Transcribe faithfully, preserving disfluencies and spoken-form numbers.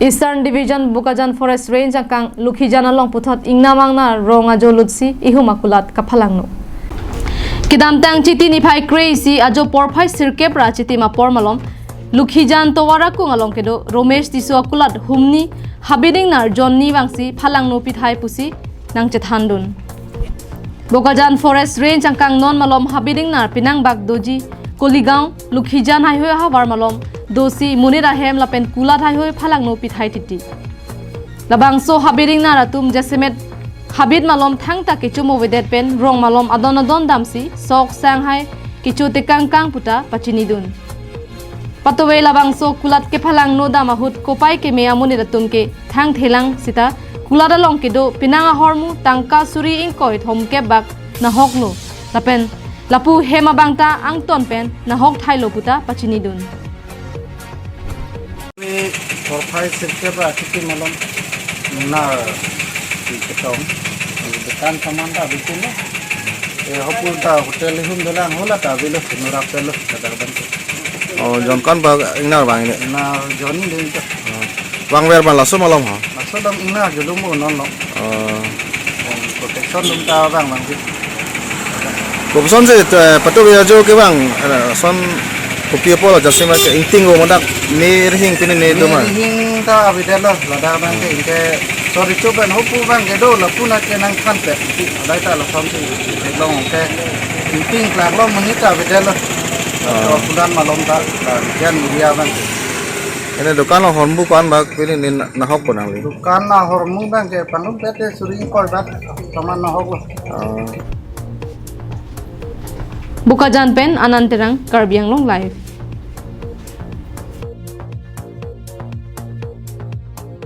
Eastern Division Bokajan Forest Range angkang Lukhijan along puthot ingnam angnar rong ajo lutsi ihum akulat kaphalangno. Kedamtang Chiti niphai kre-isi ajo porphai sirkep ra chitim apor malom Lukhijan tovar akung along kedo Romesh Tisso akulat humni habit ingnar Johnny vangsi phalangno pithai pusi nangchethandun. Bokajan Forest Range angkang non malom habit ingnar penang bak doji Koligaon, Lukhijan haihoi ahavar malom dosi monit ahem lapen kulat haihoi phalangno pithai titi. Labangso habit ingnar atum jasemet habit malom thangta kecho movedet pen rong malom adon adon damsi sok sang hai kecho tekangkang puta pachinidun. Patove labangso kulat kephalangno dam ahut kopai keme amonit atum ke thangthelang sita kulat along kedo penang ahormu tangka suri ingkoi thomkep bak nahoklo lapen lapu hem abangta angton pen nahok thailo puta pachinidun. Ni porphai sirkep ra chitim malom na ketong dukan saman ta bikin lo. Eh, hopul ta hotel hum dolang hola ta bilo nurap telo kadar bantu. Oh, John kon ba ingnar bang ini. Na Johnny dei to. Oh. Bang ver ban laso malom ha. Laso dam ingnar julum bo non lo. Oh. Protection dum ta bang bang sih. Kopson si, eh, patove ajo ke bang, eh, son kopi apor jasemet ke ingting ko madak ne rihing pini ne doma. Ne rihing ta avedetlo, ladak bang ke ingke sorry chuban hopu bang kedo lapu na ke nangthan pe. Adai ta lason si long ke ingting klak lo monit ta avedetlo. Ah. Laso kulat malom ta, la jan area bang ke. Ini dukan lo hormu kan bak pini ne na-, nahok ko nangli. Dukan ahormu bang ke pangrum pete suri ingkoi bak saman nahok lo. Ah. Bokajan pen Anand Terang, Karbi Anglong Live.